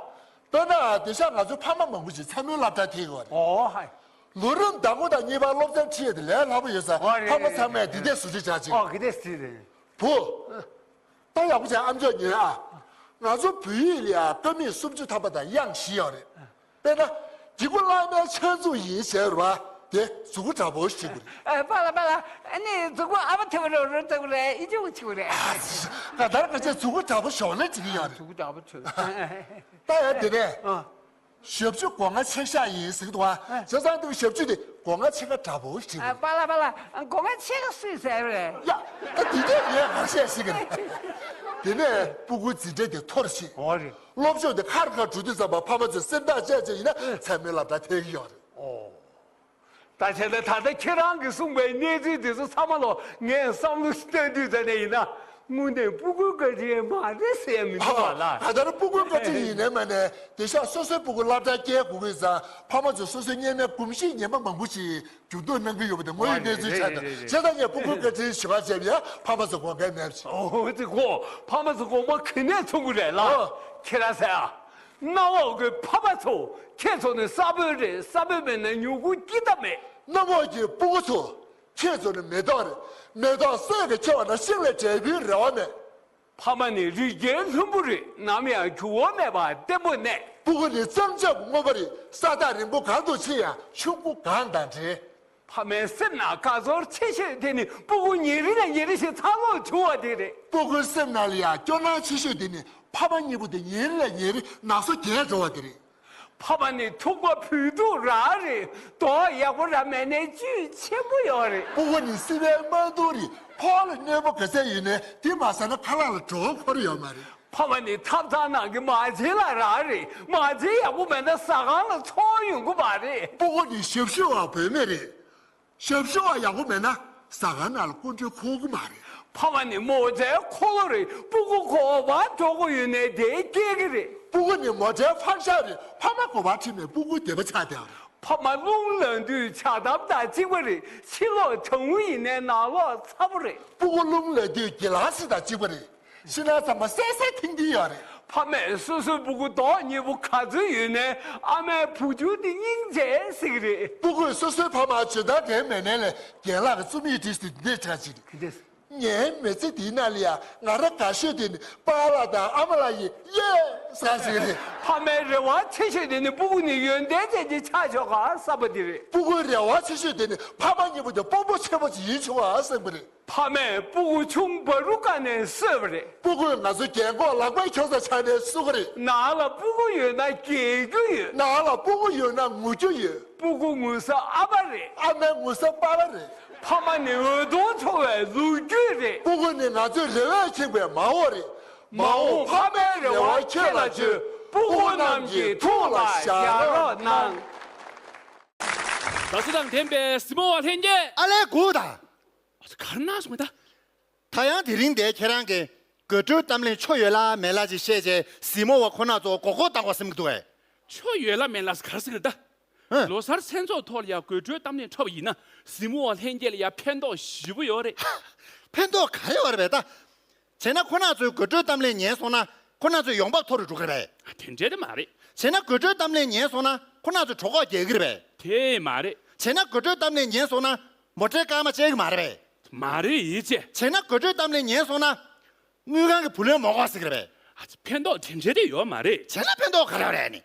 དཔེར་ན་དེང་སང་ང་ཚོའི་ཕ་མ་མང་པོ་ཞིག་མཚན་མོའི་སློབ་གྲྭར་ཐེག་གི་ཡོད་རེད། ཨོ་ཧའི། ལོ་རིམ་ཟླ་ངོ་དང་གཉིས་པ་སློབ་ཚན་ཁྲིད་དེ་ལས་སླ་པོ་ཡོད་ས། ཨོ་རེད། ཕ་མ་རེད་ཚང་མས་རེད་འདི་འདྲས་ཟུར་ཁྲིད་བྱ་ཅིག་ཨོ་གི་འདྲས་ཟེར་རེད། བུ། ད་ཡག་པོ་བྱས་ཨ་མཆོག་ཉོན་ཨ། ང་ཚོ་བོད་ཡིག་ལ་ཡང་ཀ་མད་སུམ་ཅུ་ཐམ་པ་དང་དབྱངས་བཞི་ཡོད་རེད། དཔེར་ན། འཇིགས་པ་བླ་མའི་ཕྱག་མཛུབ་ཡིན་ཟེར་བ་དེ་མཛུབ་གུ་དྲག་པོ་ཞིག་དགོས་རེད། ཨ། པཱ་ལགས་པཱ་ལགས། ཨ་ནི་མཛུབ་གུ་ཨ་བ་ཐེ་བ་རོ་རོ་ཐེ་བ་རེད། ཨི་ཅུ་ཆི་བ་རེད། ང་ད་ར་ཁ་ཆེ་མཛུབ་གུ་དྲག་པོ་ཞོག་ལེ་བྱེད་ཀྱི་ཡོད་རེད། མཛུབ་གུ་དྲག་པོ་ཆོད། ད་ཡང་དེ་ནས། ཨ། ཞབས་ཞུ་སྒོ་ང་ཕྱེ་ཤག་ཡིན་ཟེར་གི་འདུག་ཨ། བྱས་ཙང་འདུག་ཞབས་ཞུ་དེ་སྒོ་ང་ཕྱེ་ཁ་འདྲ་པོ་ཞིག་རེད། པཱ་ལགས་པཱ་ལགས། སྒོ་ང་ཕྱེ་ཁ་སུས་ཟེར་རེད། ཡ། ད་དེ་གས་ངས་ང་བཤད་ཤེས་གི་རེད། དེ་ནས་སྤུ་གུའི་འཛིན་གྲྭ་དེ་འཐོར་ཕྱིན། འོ་རེད། སློབ་སྦྱོང་དེ་ཁར་ཁར་འགྲོ་དུས་ཙམ་པ་ཕ་མ་ཚོས་སེམས་ཐག་བཅད་བྱས་ཡིན་ན་མཚན་མོའི་སློབ་གྲྭ་ཐད་ཀྱི་ཡོད་རེད། ཨོ། ད་བྱས་ན་ད་ལྟ་ཁྱེད་རང་གིས་གསུངས་པའི་གནས་ཚུལ་དེ་ཚོ་ཚང་མ་ལ་ངས་བསམ་བློ་བཏང་དུས་ཙམ་ནས་ཡིན་ན། དངོས་གནས་སྤུ་གུའི་བཀའ་དྲིན་མ་རེད་ཟེར་ཡ་མི་འདུག་པ་ལགས། ད་ལྟ་སྤུ་གུའི་བཀའ་དྲིན་ཡིན་ནའི་མིན་ནའི་དེང་སང་སོ་སོའི་སྤུ་གུ་སློབ་གྲྭ་སྐྱེལ་དགོས་ཀྱི་ཡོད་ཙང་ཕ་མ་ཚོས་སོ་སོའི་སྔོན་མའི་གོམས་གཤིས་ངན་པ་མང་པོ་ཞིག་འགྱུར་ལྡོག་གནང་གི་ཡོད་པ་དེ་དངོས་ཡོད་གནས་ཚུལ་ཆགས་འདུག་རེད་རེད་རེད། བྱས་ཙང་ངས་སྤུ་གུའི་བཀའ་དྲིན་ཞུ་བ་བྱས་པ་ཡིན། ཕ་མ་ཚོ་དགོངས་འགལ་མེད་པ་ཞིག་ཨོ་ཙི་གོ། ཕ་མ་ཚོ་དགོངས་པ་ག་ནས་ཚོམ་གི་རེད་ལགས། ཨོ། ཁྱེད་རང་ཟེར་ཨ། གནམ་འོག་གི་ཕ་མ་ཚོ། ཁྱེད་ཚོ་ནི་ས་བོན་རེད། ས་བོན་མེད་ན་མྱུ་གུ་སྐྱེ་ཐབས་མེད། གནམ་འོག་གི་སྤུ་གུ་ཚོ། ཁྱེད་ཚོ་ནི་མེ་ཏོག་རེད། མེ་ཏོག་སོས་ཀྱིས་ཁྱེར་བ་ན་ཤིང་ལས་འབྲས་བུའི་རེ་བ་མེད། ཕ་མ་ནི་རི་རྒྱལ་ལྷུན་པོ་རེད། ནམ་ཡང་འགྱུར་བ་མེད་པར་བརྟན་པོ་གནས། སྤུ་གུ་ནི་གཙང་ཆབ་སྔོན་པོ་རེད། ས་ཐག་རིང་པོ་གང་དུ་ཕྱིན་ཡང་ཆུ་མགོ་གངས་དང་འབྲེལ། ཕ་མའི་སེམས་ནང་དགའ་ཚོར་ཆེ་ཤོས་དེ་ནི་སྤུ་གུ་ཉིན་རེ་ནས་ཉིན་རེ་བཞིན་འཚར་ལོངས་བྱུང་བ་དེ་རེད། སྤུ་གུའི་སེམས་ནང་ལ་ཡང་སྐྱོ་སྣང་ཆེ་ཤོས་དེ་ནི་ཕ་མ་གཉིས་པོ་དེ་ཉིན་རེ་ནས་ཉིན་རེ་ན་སོ་རྒྱས་འགྲོ་བ་དེ་རེད། ཕ་མ་ནི་ཐུག་པ་བུ་ཐུག་རང་རེད། མདོག་ཡག་པོ་རང་མེད་ནའི་བཅུད་ཆེན་པོ་ཡོད་རེད། སྤུ་གུ་ནི་བསིལ་བའི་རྨ་དུང་རེད། ཕོ་བ་ལ་གནོད་པ་ག་ཚད་ཡོད་ནའི་དེ་མ་ཟ་ན་ཁ་ལག་ལ་གྲོད་ཁོག་འཁོར་ཡོད་མ་རེད། ཕ་མ་ནི་ཐབ་ཚང་ནང་གི་མ་བྱན་ལ་རག་རེད། མ་བྱན་ཡག་པོ་མེད་ན་ཟ་ཁང་ལ་ཚོང་ཡོང་གི་མ་རེད། སྤུ་གུ་ནི་ཞབས་ཞུ་བ་བུད་མེད་རེད། ཞབས་ཞུ་བ་ཡག་པོ་མེད་ན་ཟ་ཁང་ནང་ལ་སྐུ་མགྲོན་འཁོར་གི་མ་རེད། ཕ་མ་ནི་མོ་རྩའི་འཁོར་ལོ་རེད། སྤུ་གུ་ག་པར་འགྲོ་དགོས་ཡོད་ནའི་དེ་སྐྱེལ་གི་རེད། སྤུ་གུ་ནི་མོ་རྩའི་ཕག་ཞགས་རེད། ཕ་མ་ག་པར་ཁྲིད་ནའི་སྤུ་གུ་དེ་པ་ཆགས་བསྡད་པ་རེད། ཕ་མ་རླུང་ལངས་དུས་ཇ་དམ་དང་གཅིག་པ་རེད། ཕྱི་ལོགས་གྲང་མོ་ཡིན་ནའི་ནང་ལོགས་ཚ་པོ་རེད། སྤུ་གུ་རླུང་ལངས་དུས་གྱི་ལ་སི་དང་གཅིག་པ་རེད། ཕྱི་ནང་ཚང་མ་སད་སད་ཐིང་ཐིང་ཡོད་རེད། ཕ་མས་སོ་སོའི་སྤུ་གུ་མདོག་ཉེས་པོ་ག་ཚོད་ཡོད་ནའི་ཨ་མའི་བུ་ཆུང་དེ་སྙིང་རྗེ་ཟེར་གི་རེད། སྤུ་གུས་སོ་སོའི་ཕ་མར་འཇོན་ཐང་འགྲན་མེད་ནའི་ལས་རྒན་ལགས་ཀྱི་རྩོམ་ཡིག་བྲིས་ཏེ་འདི་འདྲས་གྲགས་ཅིག་རེད། ངའི་མི་ཚེ་འདིའི་ནང་ལ་ཡང་ང་རང་དགའ་ཤོས་དེ་ནི་པཱ་ལགས་དང་ཨ་མ་ལགས་ཡིན། ཡེ་ཟེར་ཟེར་གི་རེད། ཕ་མའི་རེ་བ་ཆེ་ཤོས་དེ་ནི་སྤུ་གུ་ནི་ཡོན་ཏན་ཅན་གྱི་ཆགས་ཆོག་ག་བསམ་པ་དེ་རེད། སྤུ་གུའི་རེ་བ་ཆེ་ཤོས་དེ་ནི་ཕ་མ་གཉིས་པོ་དེ་དཔོན་པོ་ཆེན་པོ་ཅིག་ཡིན་ཆོག་ག་བསམ་གི་རེད། ཕ་མས་སྤུ་གུ་ཆུང་བ་རུ་བཀག་ནས་གསོས་པ་རེད། སྤུ་གུས་ང་ཚོ་རྒན་གོག་ལག་པས་ཁྱོག་ཙམ་འཕྱར་ནས་གསོ་གི་རེད། ནང་ལ་སྤུ་གུ་ཡོད་ན་རྒྱལ་རྒྱུ་ཡོད། ནང་ལ་སྤུ་གུ་ཡོད་ན་ངུ་རྒྱུ་ཡོད། སྤུ་གུ་ངུ་ས་ཨ་ཕ་རེད། ཨ་མའི་ངུ་ས་པ་ཕ་རེད། ཕ་མ་ནི་འོད་སྟོང་འཕྲོ་བའི་ལོ་རྒྱུས་རེད། སྤུ་གུ་ནི་ང་ཚོའི་རེ་བས་ཁེངས་པའི་མ་འོངས་རེད། མ་འོངས་ཕ་མའི་རེ་བ་ཁྱེད་ལ་བཅོལ། སྤུ་གུ་རྣམས་ཀྱི་ཐུགས་ལ་བཞག་རོགས་གནང་། ད་སུ་དང་ལྡན་པའི་གཟིགས་མོ་བ་ལྷན་རྒྱས། ཨ་ལས་གོ་ད། གར་ན་སོང་ད། ད་ཡང་དེ་རིང་འདིར་ཁྱེད་རང་གིས་དགོད་བྲོའི་གཏམ་གླེང་ཆོ་ཡོད་ལ་མེད་ལ་ཅིག་བཤད་བྱས་གཟིགས་མོ་བ་ཁོ་ན་ཚོ་མགོ་སྐོར་བཏང་བ་སེམས་ཀྱི་འདུག་གས། ཆོ་ཡོད་ལ་མེད་ལ་གར་ཟེར་གི་རེད་ད། ཧ། ལོ་གསར་མཚན་ཚོགས་ཐོག་ལ་ཡང་དགོད་བྲོའི་གཏམ་གླེང་འཁྲབ་པ་ཡིན་ན་གཟིགས་མོ་བ་ལྷན་རྒྱས་ལ་ཡང་ཕན་ཐོགས་ཞེ་པོ་ཡོད་རེད། ཕན་ཐོགས་ག་རེ་ཡོད་རེད་པས་ད། བྱས་ན་ཁོ་ན་ཚོས་དགོད་བྲོའི་གཏམ་གླེང་ཉན་སོང་ན་ཁོ་ན་ཚོའི་ཡོང་འབབ་མཐོ་རུ་འགྲོ་གི་རེད་པས། དེ་འདྲས་དེ་མ་རེད། བྱས་ན་དགོད་བྲོའི་གཏམ་གླེང་ཉན་སོང་ན་ཁོ་ན་ཚོས་གྲོད་ཁོག་རྒྱག་གི་རེད་པས། དེ་མ་རེད། བྱས་ན་དགོད་བྲོའི་གཏམ་གླེང་ཉན་སོང་ན་མོ་ཊའི་སྐར་མ་བཅད་གི་མ་རེད་པས། མ་རེད་ཡིན་ཅེ། བྱས་ན་དགོད་བྲོའི་གཏམ་གླེང་ཉན་སོང་ན་དངུལ་ཁང་གི་བུ་ལོན་མ་དགོས་ཟེར་གི་རེད་པས། ཨ་ཙི་ཕན་ཐོགས་དེ་འདྲས་དེ་ཡོད་མ་རེད། བྱས་ན་ཕན་ཐོགས་ག་རེ་རེད་ནི།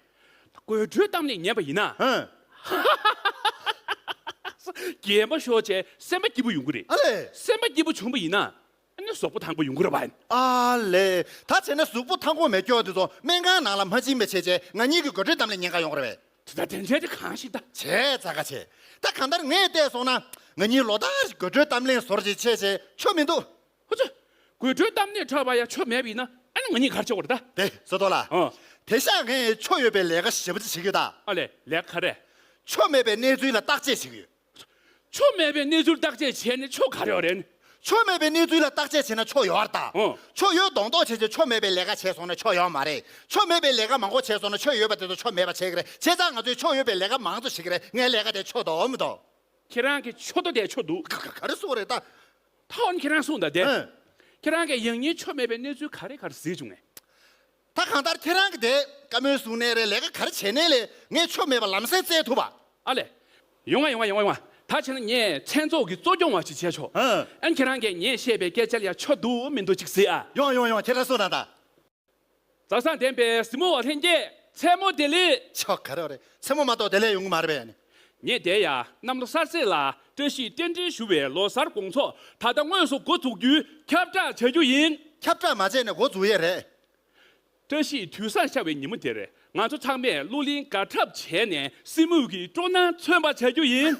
དགོད་བྲོའི་གཏམ་གླེང་ཉན་པ་ཡིན་ན། ཧ། རྒན་པ་ཤོར་བྱས་སེམས་པ་སྐྱིད་པོ་ཡོང་གི་རེད། ཨ་ལས། སེམས་པ་སྐྱིད་པོ་བྱུང་པ་ཡིན་ན། ཨ་ནི་གཟུགས་པོ་ཐང་པོ་ཡོང་གི་རེད་པ། ཨ་ལས། ད་བྱས་ན་གཟུགས་པོ་ཐང་པོ་མེད་ཀྱོག་དེ་ཚོ་སྨན་ཁང་ནང་ལ་མ་ཕྱིན་པ་བྱས་བྱས་ང་གཉིས་ཀྱི་དགོད་བྲོའི་གཏམ་གླེང་ཉན་ག་ཡོང་གི་རེད་པས། དེ་ད་དེ་འདྲས་དེ་གང་ཞིག་ད། བྱས་ཙག་ག་བྱས། ད་གང་ལྟར་ངས་བལྟས་སོང་ན་ང་གཉིས་ལོ་ལྟར་དགོད་བྲོའི་གཏམ་གླེང་ཟོར་ཅིག་བྱས་བྱས་ཆོ་མི་འདུག་ཧུ་ཚོ། དགོད་བྲོའི་གཏམ་གླེང་འཁྲབ་པ་ཡ་ཆོ་མེད་པ་ཡིན་ན་ཨ་ནི་ང་གཉིས་ག་རེ་བྱེད་དགོས་རེད་ད། དེ་ཟེར་དོ་ལ། ཨོ། དེང་སང་ངས་ཆོ་ཡོད་པའི་ལས་ཀ་ཞེ་པོ་ཅིག་བྱེད་ཀྱི་ཡོད་ད། ཨ་ལས་ལས་ཀ་ག་རེ། ཆོ་མེད་པའི་གནས་ཚུལ་ལ་བརྟག་དཔྱད་བྱེད་ཀྱི་ཡོད། ཆོ་མེད་པའི་གནས་ཚུལ་བརྟག་དཔྱད་བྱས་ནས་ཆོ་ག་རེ་ཡོད་རེད། ཆོ་མེད་པའི་གནས་ཚུལ་ལ་བརྟག་དཔྱད་བྱས་ན་ཆོ་ཡོད་རེད་ད། ཨོ། ཆོ་ཡོད་མདོག་མདོག་བྱས་བྱས་ཆོ་མེད་པའི་ལས་ཀ་བྱས་སོང་ན་ཆོ་ཡོད་མ་རེད། ཆོ་མེད་པའི་ལས་ཀ་མང་པོ་བྱས་སོང་ན་ཆོ་ཡོད་པ་དེ་ཚོ་ཆོ་མེད་པ་བྱེད་ཀྱི་རེད། བྱས་ཙང་ང་ཚོས་ཆོ་ཡོད་པའི་ལས་ཀ་མང་ཙམ་བྱེད་ཀྱི་རེད། ངའི་ལས་ཀ་དེ་ཆོ་འདུག་མི་འདུག་ཁྱེད་རང་གི་ཆོ་འདུག་དེ་ཆོ་འདུག་ག་ག་ག་རེ་གསུངས་རེད་ད། ད་འོ་ན་ཁྱེད་རང་གསུངས་དང་དེ། ཨེ། ཁྱེད་རང་གིས་ཡང་སྙིང་ཆོ་མེད་པའི་གནས་ཚུལ་ག་རེ་ག་རེ་གཟིགས་བྱུང་ངས། ད་གང་ལྟར་ཁྱེད་རང་གིས་དེ་བཀའ་མོལ་གསུངས་ནའི་རེད། ལས་ཀ་ག་རེ་བྱས་ནའི་ལས་ངས་ཆོ་མེད་པ་ལམ་སེང་བཙལ་ཐུབ་པ། ཨ་ལས། ཡོང་བ་ཡོང་བ་ཡོང་བ་ཡོང་བ། ད་བྱས་ན་ངས་མཚན་ཚོགས་ཀྱི་གཙོ་སྐྱོང་བ་ཞིག་བྱས་ཆོག་ཨ། ཨ་ནི་ཁྱེད་རང་གིས་ངས་བཤད་པའི་སྐད་ཆ་ལ་ཡ་ཆོ་འདུག་མི་འདུག་ཅིག་གཟིགས་ཨ། ཡོང་ཡོང་ཡོང་ཁྱེད་རང་གསུངས་དང་ད། མཛའ་བརྩེ་ལྡན་པའི་གཟིགས་མོ་བ་ལྷན་རྒྱས་མཚན་མོ་བདེ་ལེགས། ཆོ་ག་རེ་རེད། མཚན་མོ་མ་གཏོགས་བདེ་ལེགས་ཡོང་གི་མ་རེད་པས། ངས་དེ་ཡ་གནམ་ལོ་གསར་ཚེས་ལ་བཀྲ་ཤིས་རྟེན་འབྲེལ་ཞུ་བའི་ལོ་གསར་དགོང་ཚོགས་ད་ལྟ་དངོས་སུ་འགོ་འཛུགས་རྒྱུའི་ཁྱབ་བསྒྲགས་བྱ་རྒྱུ་ཡིན། ཁྱབ་བསྒྲགས་མ་བྱས་ནས་འགོ་འཛུགས་ཡས་རེད། བཀྲ་ཤིས་དུས་བཟང་ཤར་བའི་ཉིན་མོ་དེར་ ང་ཚོ་ཚང་མས་གླུ་ལེན་དགའ་འཁྲབ་བྱས་ནས་སྲིད་མོད་ཀྱི་སྤྲོ་སྣང་མཚོན་པ་བྱ་རྒྱུ་ཡིན།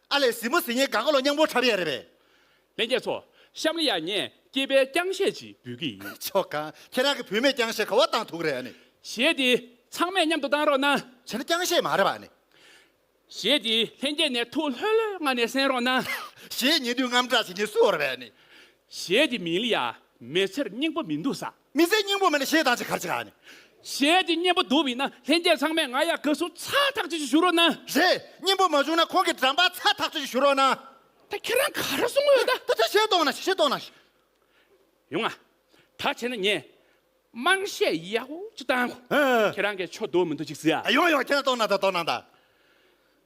ཨ་ལས། སྲིད་མོ་ཟེར་མཁན་དགའ་དགའ་ལོ་སྙན་པོ་འཁྲབ་ཡས་རེད་པས། ལྷན་རྒྱས་ཚོ། གཤམ་ལ་ཡ་ངས་སྐྱེས་པའི་རྐྱང་གཞས་ཅིག་འབུལ་གྱི་ཡིན། ཆོག་ག་ཁྱེད་རང་གི་བུད་མེད་རྐྱང་གཞས་ག་བ་བཏང་ཐུག་རེད་ཨ་ནི། གཞས་དེ་ཚང་མས་མཉམ་དུ་བཏང་རོགས་གནང་། བྱས་ན་རྐྱང་གཞས་མ་རེད་པ་ཨ་ནི། གཞས་དེ་ལྷན་རྒྱས་ནས་ཐུགས་ལྷོད་ལྷོད་ངང་ནས་གསན་རོགས་གནང་། གཞས་ཉན་དུས་དངངས་སྐྲག་བྱེད་མཁན་སུ་ཡོད་རེད་པས་ཨ་ནི། གཞས་དེ་མིང་ལ་ཡ་མི་ཚེར་སྙིང་པོ་མི་འདུག་ས། མི་ཚེ་སྙིང་པོ་མེད་ན་གཞས་བཏང་ཅི་ག་རེ་བྱེད་ག་ཨ་ནི། གཞས་དེ་སྙན་པོ་འདུག་པ་ཡིན་ན་ལྷན་རྒྱས་ཚང་མས་ང་ཡ་དགའ་བསུ་ཚ་ཐག་ཆོད་ཅིག་ཞུ་རོགས་གནང་། རེད། སྙན་པོ་མ་བྱུང་ན་ཁོང་གི་འགྲམ་པ་ཚ་ཐག་ཆོད་ཅིག་ཞུ་རོགས་གནང་། ད་ཁྱེད་རང་ག་རེ་གསུང་གི་ཡོད་ད། ད་ད་གཞས་གཏོང་ན་གཞས་གཏོང་ན། ཡོང་ང་། ད་བྱས་ན་ངས་དམངས་གཞས་ཡག་པོ་ཅིག་བཏང་གོ། ཨ། ཁྱེད་རང་གིས་ཆོ་འདུག་མི་འདུག་ཅིག་ཟེར་ཨ། ཡོང་ཡོང་། ཁྱེད་རང་གཏོང་ན་ད་གཏོང་ན་ད།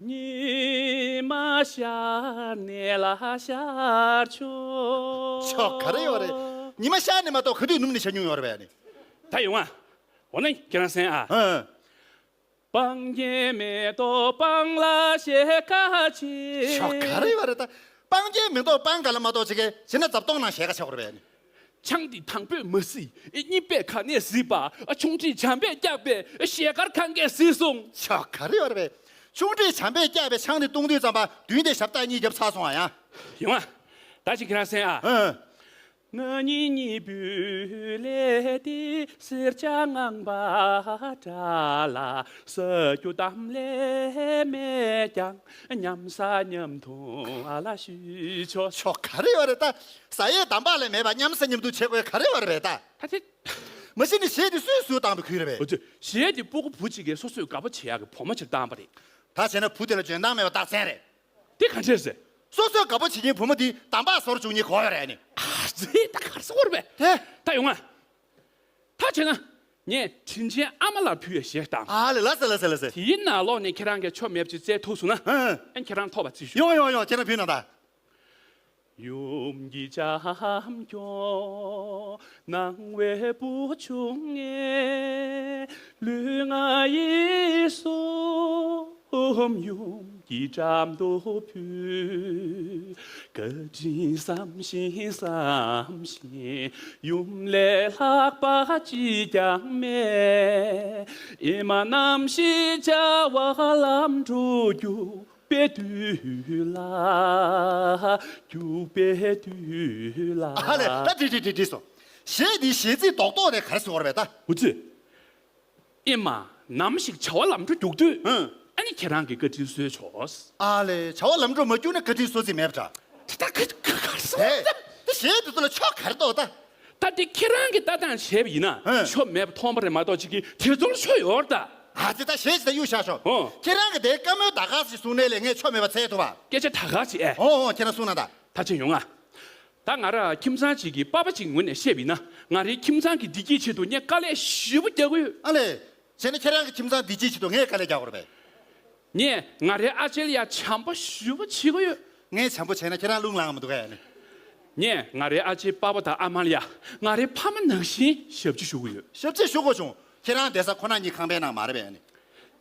ཉི་མ་ཤར་ནས་ལ་ཤར་ཆོག་ཆོག་ག་རེ་ཡོད་རེད། ཉི་མ་ཤར་ནས་མ་གཏོགས་ག་དུས་ནུབ་ནས་ཤར་མྱོང་ཡོད་རེད་པས་ཨ་ནི། ད་ཡོང་ང་། འོ་ན་ཁྱེད་རང་གསན་ཨ། ཨ། སྤང་རྒྱན་མེ་ཏོག་སྤང་ལ་གཞས་ཁ་ཆེ། ཤོག་ག་རེ་ཡོད་རེད་ད། སྤང་རྒྱན་མེ་ཏོག་སྤང་ག་ལ་མ་གཏོགས་ཅིག་གེ་བྱས་ན་རྫབ་གཏོང་ནང་གཞས་ཁ་ཆགས་རེད་པས་ནི། ཆང་འདི་དང་པོས་མ་བཟི། གཉིས་པས་ག་ནས་བཟི་བ། ཆུང་འདྲིས་བྱམས་པས་བཀྱགས་པས་ཞལ་དཀར་ཁང་གས་བཟི་སོང་། ཤོག་ག་རེ་ཡོད་རེད་པས། ཆུང་འདྲིས་བྱམས་པས་བཀྱགས་པའི་ཆང་འདི་བཏུང་དུས་ཙམ་པ་མདུན་དེ་ཞབས་སྟེགས་གཉིས་བརྒྱབ་ཚར་སོང་ཨ་ཡ། ཡོང་ང་། ད་ཅིག་ཁྱེད་རང་གསན་ཨ། ཨ། ང་གཉིས་གཉིས་པོའི་ལས་དེ་སེར་སྐྱ་ངང་པ་འདྲ་ལ་ཟ་རྒྱུ་དམ་ལས་མེད་ཀྱང་མཉམ་ཟ་མཉམ་འཐུང་ཨ་ལ་ཞུས་ཆོག་ཆོག་ག་རེ་ཡོད་རེད་ད། ཟ་ཡས་དམ་པ་ལས་མེད་པ་མཉམ་ཟ་མཉམ་འཐུང་བྱེད་དགོས་ག་རེ་ཡོད་རེད་ད། ད་དེ། མ་གཞི་ནི་གཞས་དེ་སུས་སུས་བཏང་བའི་ཁུལ་རེད་པས། འོ་ཙི། གཞས་དེ་སྤུ་གུ་བུ་གཅིག་གིས་སོ་སོས་དགའ་པོ་བྱེད་ཡག་གི་བོ་མ་ཅིག་བཏང་བ་རེད། ད་བྱས་ན་བུ་དེ་ལ་འཇོན་ཐང་མེད་པ་རྟགས་མཚན་རེད། དེ་ག་འདྲས་ཟེར། སོ་སོའི་དགའ་པོ་བྱེད་མཁན་བུ་མོ་འདི་དམ་པ་བཟོ་རུ་བཅུག་མཁན་གོ་ཡོད་རེད་ནི། ཨ་ཙི། ད་ག་རེ་ཟེར་དགོས་རེད་པས། དེ། ད་ཡོང་ང་། ད་བྱས་ན། ངས་དྲིན་ཆེན་ཨ་མ་ལ་ཕུལ་བའི་གཞས་དང་། ཨ་ལེ། ལགས་སེ་ལགས་སེ་ལགས་སེ། དེའི་ནང་ལོགས་ནས་ཁྱེད་རང་གིས་ཆོ་མེད་པ་ཅིག་བཙལ་ཐུབ་སོང་ན། ཨ། ཨ་ཁྱེད་རང་ཐོབ་པ་ཅིག་ཞུ། ཡོང་ཡོང་ཡོང་། ཁྱེད་རང་ཕུལ་གནང་ད། ཡུམ་གྱི་བྱམས་སྐྱོང་གནང་བའི་བུ་ཆུང་ངས། ལུས་ངག་ཡིད་གསུམ་ཡུམ་གྱི་འགྲམ་དུ་ཕུལ། བཀའ་དྲིན་བསམ་བཞིན་བསམ་བཞིན་ཡུམ་ལས་ལྷག་པ་ཅིས་ཀྱང་མེད། ཨེ་མ་ནམ་ཞིག་བྱ་བ་ལམ་འགྲོ་རྒྱུ། པའི་དུས་ལ། རྒྱུག་པའི་དུས་ལ། ཨ་ལེ། ད་འགྲིག་འགྲིག་འགྲིག་འགྲིག་སོང་། གཞས་འདིའི་གཞས་ཚིག་རྡོག་རྡོག་དེ་ག་རེ་ཟེར་བ་རེད་པས་ད། འུ་ཙི། ཨེ་མ། ནམ་ཞིག་བྱ་བ་ལམ་འགྲོ་རྒྱུག་དུས། ཨང་། ཨ་ནི་ཁྱེད་རང་གི་བཀའ་དྲིན་གསོལ་ཆོག་ཨ་ལེ། བྱ་བ་ལམ་འགྲོ་མ་རྒྱུག་ན་བཀའ་དྲིན་གསོལ་རྩིས་མེད་པ་འདྲ། ད་ག་ག་ག་རེ་ཟེར་བ་རེད་ད། དེ་གཞས་འདི་ཚོ་ལ་ཆོ་ག་རེ་གཏོགས་ད། ད་འདི་ཁྱེད་རང་གིས་ལྟ་སྟངས་བྱས་པ་ཡིན་ན། ཨང་། ཆོ་མེད་པ་མཐོང་བ་རེད་མ་གཏོགས་ཅིག་གི་དེ་ཚོར་ཆོ་ཡོད་རེད་ད། ཨ་ཙི། ད་གཞས་ཅིག་ད་གཡུག་བཞག་ཤོག་ཨོ། ཁྱེད་རང་གི་དེ་བཀའ་མོལ་ད་ག་ཞིག་གསུང་ནའི་ལས་ངས་ཆོ་མེད་པ་འཚལ་ཐུབ་པ། སྐད་ཆ་ད་ག་ཞིག་ཨེ། ཨོ་ཨོ། ཁྱེད་རང་གསུང་ན་ད། ད་ཅི་ཡོང་ང་། ད་ང་ར་ཁྱིམ་ཚང་ཅིག་གི་པ་ཕ་ཅིག་ངོས་ནས་བཤད་པ་ཡིན་ན། ང་རའི་ཁྱིམ་ཚང་གི་བདེ་སྐྱིད་ཆེད་དུ་ངས་དཀའ་ལས་ཞེ་པོ་རྒྱག་གི་ཡོད། ཨ་ལེ། བྱས་ན་ཁྱེད་རང་གི་ཁྱིམ་ཚང་བདེ་སྐྱིད་ཆེད་དུ་ངས་དཀའ་ལས་རྒྱག་དགོས་རེད་པས། ངས་ང་རའི་ཨ་ཅེ་ལ་ཡ་བྱམས་པོ་ཞེ་པོ་བྱེད་ཀྱི་ཡོད། ངས་བྱམས་པོ་བྱས་ན་ཁྱེད་རང་རླུང་ལངས་མི་འདུག་གས་ནི། ངས་ང་རའི་ཨ་ཅེའི་པ་ཕ་དང་ཨ་མ་ལ་ཡ་ང་རའི་ཕ་མ་ནང་བཞིན་ཞབས་ཕྱི་ཞུ་གི་ཡོད། ཞབས་ཕྱི་ཞུ་དགོས་བྱུང་། ཁྱེད་རང་བསྡད་ས་ཁོ་ན་གཉིས་ཁང་པའི་ནང་མ་རེད་པས་ནི།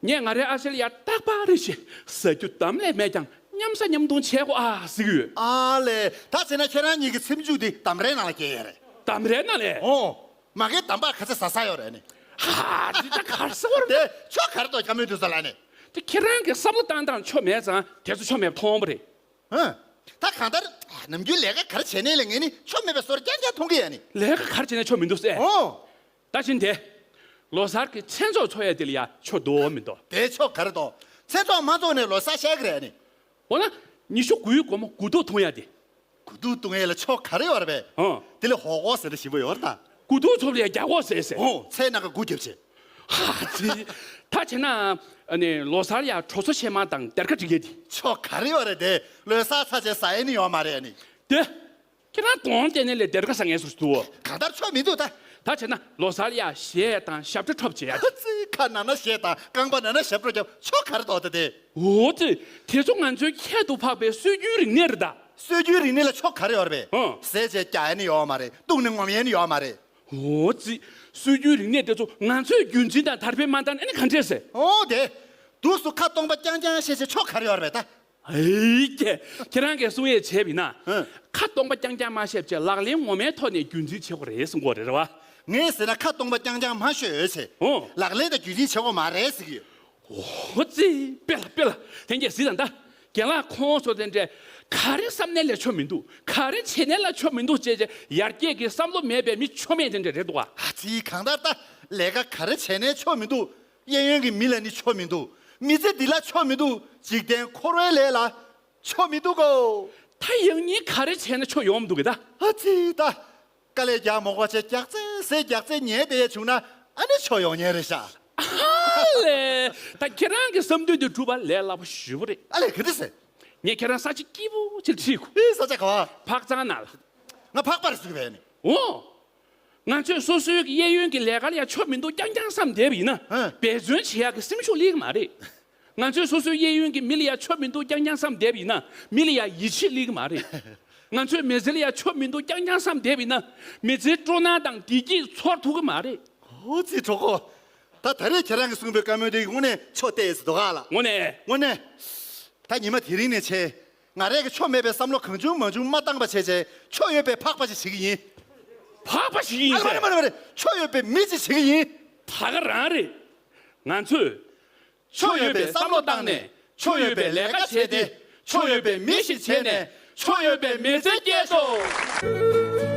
ངས་ང་རའི་ཨ་ཅེ་ལ་ཡ་རྟག་པར་རེ་བཞིན་ཟ་རྒྱུ་དམ་ལས་མེད་ཀྱང་མཉམ་ཟ་མཉམ་འཐུང་བྱེད་དགོས་ཨ་ཟེར་གྱི་ཡོད། ཨ་ལེ། ད་བྱས་ན་ཁྱེད་རང་གཉིས་ཀྱི་ཚེ་མཇུག་འདི་འདམ་རའི་ནང་ལ་སྐྱེལ་ཡས་རེད། འདམ་རའི་ནང་ལས། ཨོ། མ་གིའི་འདམ་བག་ག་ཚད་ཟ་ས་ཡོད་རེད་ནི། ཧ། འདི་ད་ག་རེ་ཟེར་བ་རེད། དེ་ཆོ་ག་རེ་གཏོགས་བཀའ་མོལ་དུས་ས་ལ་ནི། དེ་ཁྱེད་རང་གི་བསམ་བློ་བཏང་སྟངས་ཆོ་མེད་ཙང་དེ་ཚོ་ཆོ་མེད་པ་མཐོང་བ་རེད། ཧ། ད་གང་ལྟར་ནམ་རྒྱུན་ལས་ཀ་ག་རེ་བྱས་ནའི་ལས་ངས་ནི་ཆོ་མེད་པའི་བཟོ་འདྲ་རྐྱང་རྐྱང་མཐོང་གི་ཡ་ནི། ལས་ཀ་ག་རེ་བྱས་ནའི་ཆོ་མི་འདུག་ཟེར། ཨོ། ད་ཕྱིན་དེ། ལོ་གསར་གྱི་མཚན་ཚོགས་འཚོགས་ཡ་དེ་ལ་ཡ་ཆོ་འདུག་མི་འདུག་དེ་ཆོ་ག་རེ་འདུག་མཚན་ཚོགས་མ་འཚོགས་ནས་ལོ་གསར་བཤད་ཀྱི་རེད་ནི། འོ་ན། ཉི་ཤུ་དགུའི་དགོང་མོ་དགུ་ཐུག་འཐུང་ཡ་དེ། དགུ་ཐུག་འཐུང་ཡ་ལ་ཆོ་ག་རེ་ཡོད་རེད་པས། ཨང་། དེ་ལ་ཧོ་གོ་ཟེར་ན་ཞིམ་པོ་ཡོད་རེད་ད། དགུ་ཐུག་འཚོགས་ལ་ཡ་རྒྱ་གོ་ཟེར་ཟེར། ཨོ། ཚལ་ནང་གི་དགུ་རྒྱབ་བྱས། ཧ་ཙི། ད་བྱས་ན། ཨ་ནི་ལོ་གསར་ཡ་གྲོ་སོ་ཕྱེ་མར་དང་སྡེར་ཁ་སྒྲིག་ཡ་དེ། ཆོ་ག་རེ་ཡོད་རེད་དེ། ལོ་གསར་ཚར་བྱས་ཟ་ཡ་ནི་ཡོད་མ་རེད་ཨ་ནི། དེ། ཁྱེད་རང་གདོང་བལྟས་ནས་ལས་སྡེར་ཁ་ཟ་མཁན་ཚོ་འདུག་གང་ལྟར་ཆོ་མི་འདུག་ད། ད་བྱས་ན་ལོ་གསར་ཡ་གཞས་དང་ཞབས་བྲོ་འཁྲབ་བྱེད་ཡ་དེ། ཨ་ཙི། ཁ་ནང་ན་གཞས་དང་རྐང་པ་ནང་ན་ཞབས་བྲོ་རྒྱབ་ཆོ་ག་རེ་འདུག་ད་དེ། འོ་ཙི། དེ་ཚོ་ང་ཚོའི་ཁྱད་དུ་འཕགས་པའི་སྲོལ་རྒྱུན་རིག་གནས་རེད་ད། སྲོལ་རྒྱུན་རིག་གནས་ལ་ཆོ་ག་རེ་ཡོད་རེད་པས། ཨང་། ཟས་བཅས་རྒྱག་ཡ་ནི་ཡོད་མ་རེད། བཏུང་ནས་ངོམ་ཡ་ནི་ཡོད་མ་རེད། འོ་ཙི། སྲོལ་རྒྱུན་རིག་གནས་དེ་ཚོ་ང་ཚོས་རྒྱུན་འཛིན་དང་དར་སྤེལ་མ་བཏང་ན་ཨ་ནི་ག་འདྲས་ཟེར། ཨོ་དེ། དུས་སུ་ཁ་སྟོང་པ་རྐྱང་རྐྱང་བཤད་བྱས་ཆོ་ག་རེ་ཡོད་རེད་པས་ད། ཨེ་ཀྱེ། ཁྱེད་རང་གིས་གསུང་ཡས་བྱས་པ་ཡིན་ན། ཨང་། ཁ་སྟོང་པ་རྐྱང་རྐྱང་མ་བཤད་བྱས་ལག་ལེན་ངོ་མའི་ཐོག་ནས་རྒྱུན་འཛིན་བྱེད་དགོས་རེད་གསུང་གི་ཡོད་རེད་བ། ངས་ཟེར་ན་ཁ་སྟོང་པ་རྐྱང་རྐྱང་མ་ཤོད་ཟེར། ཨོ། ལག་ལེན་དང་རྒྱུ་རྐྱེན་བྱེད་དགོས་མ་རེད་ཟེར་གི་ཡོད། ཨོ་ཙི། དཔེ་ལ་དཔེ་ལ། ལྷན་རྒྱས་གཟིགས་དང་ད། རྒན་ལགས་ཁོང་ཚོ་དེ་འདྲས་ག་རེ་བསམ་ནས་ལས་ཆོ་མི་འདུག་ག་རེ་བྱས་ནས་ལ་ཆོ་མི་འདུག་ཅེས་ཅེས་ཡར་རྒྱས་ཀྱི་བསམ་བློ་མེད་པའི་མི་ཆོ་མེད་དེ་འདྲས་རེད་འདུག་ཨ། ཨ་ཙི། གང་ལྟར་ད་ལས་ཀ་ག་རེ་བྱས་ནས་ཆོ་མི་འདུག་གཡས་གཡོན་གྱི་མི་ལ་ནི་ཆོ་མི་འདུག་མི་ཚེ་འདི་ལ་ཆོ་མི་འདུག་འཇིག་རྟེན་འཁོར་བའི་ལས་ལ་ཆོ་མི་འདུག་གོ། ད་ཡང་སྙིང་ག་རེ་བྱས་ན་ཆོ་ཡོང་མི་འདུག་གི་ད། ཨ་ཙི་ད། དཀའ་ལས་རྒྱག་མོག་པ་བྱས། རྒྱག་རྩེ་ཟས་རྒྱག་རྩེ་ཉལ་བསྡད་ཡས་བྱུང་ན་ཨ་ནི་ཆོ་ཡོང་ཉན་རེད་ཤག་ཨ་ལས། ད་ཁྱེད་རང་གི་བསམ་འདུན་དེ་འགྲུབ་པ་ལས་སླ་པོ་ཞེ་པོ་རེད། ཨ་ལས་ག་འདྲ་ཟེར། ངས་ཁྱེད་རང་ས་ཆ་སྐྱིད་པོ་ཅིག་ཁྲིད་དགོས། ཨེ། ས་ཆ་ག་བ། ཕག་ཚང་ནང་ལ། ང་ཕག་པ་རེད་ཟེར་གི་བས་ནི། འོ། ང་ཚོས་སོ་སོའི་གཡས་གཡོན་གྱི་ལས་ཀར་ཡ་ཆོ་མི་འདུག་རྐྱང་རྐྱང་བསམ་བསྡད་པ་ཡིན་ན། ཧན། འབད་བརྩོན་བྱེད་ཡག་གི་སེམས་ཤུགས་སླེབས་ཀྱི་མ་རེད། ང་ཚོས་སོ་སོའི་གཡས་གཡོན་གྱི་མི་ལ་ཡ་ཆོ་མི་འདུག་རྐྱང་རྐྱང་བསམ་བསྡད་པ་ཡིན་ན་མི་ལ་ཡ་ཡིད་ཆེས་སླེབས་ཀྱི་མ་རེད། ང་ཚོས་མི་ཚེ་ལ་ཡ་ཆོ་མི་འདུག་རྐྱང་རྐྱང་བསམ་བསྡད་པ་ཡིན་ན་མི་ཚེའི་སྤྲོ་སྣང་དང་བདེ་སྐྱིད་ཚོར་ཐུབ་ཀྱི་མ་རེད། ཨོ་ཙི་གྲོགས་པོ། ད་ད་རེས་ཁྱེད་རང་གིས་གསུངས་པའི་བཀའ་མོལ་དེ་དངོས་གནས་ཆོ་བལྟས་ཟེར་འདུག་ག་ལ། དངོས་གནས། དངོས་གནས། ད་ཉི་མ་དེ་རིང་ནས་བྱས། ང་རང་གི་ཆོ་མེད་པའི་བསམ་བློ་གང་བྱུང་མང་བྱུང་མ་བཏང་པ་བྱས་བྱས་ཆོ་ཡོད་པའི་ཕག་པ་ཅིག་བྱེད་ཀྱི་ཡིན། ཕག་པ་ཞིག་ཡིན་ཨ་ལ། མ་ཟེར། རེད་མ་རེད་མ་རེད། ཆོ་ཡོད་པའི་མི་ཅིག་བྱེད་ཀྱི་ཡིན། ད་ག་རང་རེད། ང་ཚོས་ཆོ་ཡོད་པའི་བསམ་བློ་བཏང་ནས་ཆོ་ཡོད་པའི་ལས་ཀ་བྱས་ཏེ་ཆོ་ཡོད་པའི་མི་ཞིག་བྱས་ནས་ཆོ་ཡོད་པའི་མི་ཚེ་སྐྱེལ་ཤོག